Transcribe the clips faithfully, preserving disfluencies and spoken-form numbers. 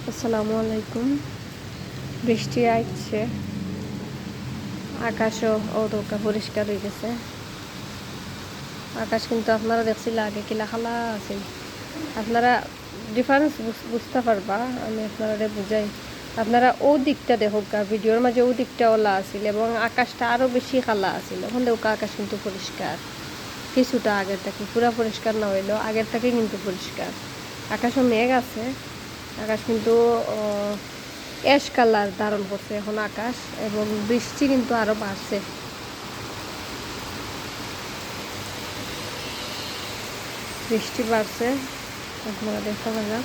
আসসালামু আলাইকুম। বৃষ্টি আইছে, আকাশও অতকা পরিষ্কার অই গেছে। আকাশ কিন্তু আপনারা দেখছিলা আগে কিলা কালা আছিল, আপনারা difference বুঝ-, বুঝতা পারবা। আমি আপনারারে বুঝাই, আপনারা অউ দিকটা দেখউক্কা, ভিডিওর মাঝে অউ দিকটা অলা আছিল এবং আকাশটা আরও বেশি কালা আছিল। অখন দেখউক্কা আকাশ কিন্তু পরিষ্কার, কিছুটা আগের থাকি, পুরা পরিষ্কার না অইলেও আগের থাকি কিন্তু পরিষ্কার। আকাশও মেঘ আছে, আকাশ কিন্তু, আহ, অ্যাশ কালার ধারণ করছে এখন আকাশ, এবং বৃষ্টি কিন্তু আরও বাড়ছে, বৃষ্টি বাড়ছে, আপনারা দেখতা পাররা।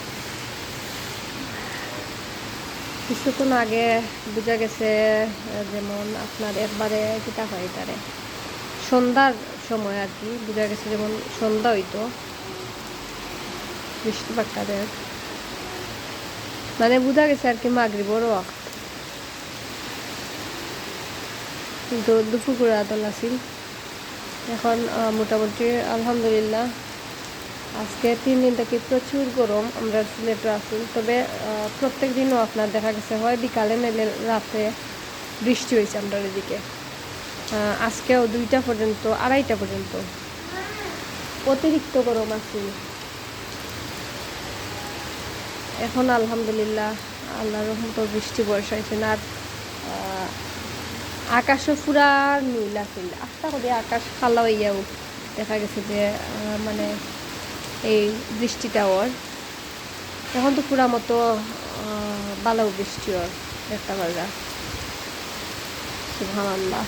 কিছুক্ষণ আগে বুঝা গেছে, আহ, যেমন আপনার একবারে কিতা কয় তারে, সন্ধ্যার সময় আর কি, বুঝা গেছে যেমন সন্ধ্যা অইতো, বৃষ্টি বাক্কা দেয়, মানে বুঝা গেছে আর কি মাগরিবর ওয়াক্ত, কিন্তু দুপুর পুরা দল আছিল। এখন, আহ, মোটামুটি আলহামদুলিল্লাহ আজকে তিন দিন থাকি প্রচুর গরম আমরার সিলেটো আছিল। তবে, আহ, প্রত্যেক দিনও আপনার দেখা গেছে হয় বিকালে নাইলে রাতে বৃষ্টি অইছে আমরার এদিকে। আহ, আজকেও দুইটা পর্যন্ত, আড়াইটা পর্যন্ত অতিরিক্ত গরম আছিল। এখন আলহামদুলিল্লাহ আল্লাহর রহমতো বৃষ্টি বর্ষাইছে না। আর, আহ, আকাশও পুরা নীল আছিল, আস্তা করি আকাশ কালা অইয়াও দেখা গেছে যে, আহ, মানে এই বৃষ্টিটা অর। এখন তো পুরা মতো, আহ, ভালা বৃষ্টি অর, দেখতা পাররা। সুবহানাল্লাহ।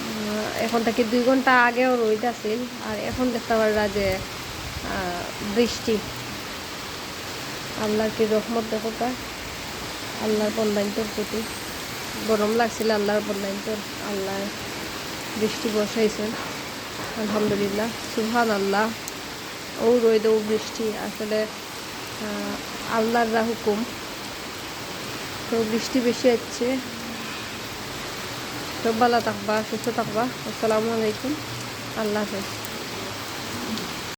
আহ, এখন থাকি দুই ঘন্টা আগেও রইদ আছিল, আর এখন দেখতা পাররা যে, আহ, বৃষ্টি। আল্লাহর কি রহমত দেখউক্কা, আল্লাহর বন্দাইন্তর প্রতি। গরম লাগছিল আল্লাহর বন্দাইন্তর, আল্লাহ বৃষ্টি বর্ষাইছেন, আলহামদুলিল্লাহ। সুবহানাল্লাহ। অউ রইদ, অউ বৃষ্টি, আসলে, আহ, আল্লাহর যা হুকুম। তো বৃষ্টি বেশি হচ্ছে, তো ভালা থাকবা, সুস্থ থাকবা। আসসালামু আলাইকুম, আল্লাহ হাফেজ।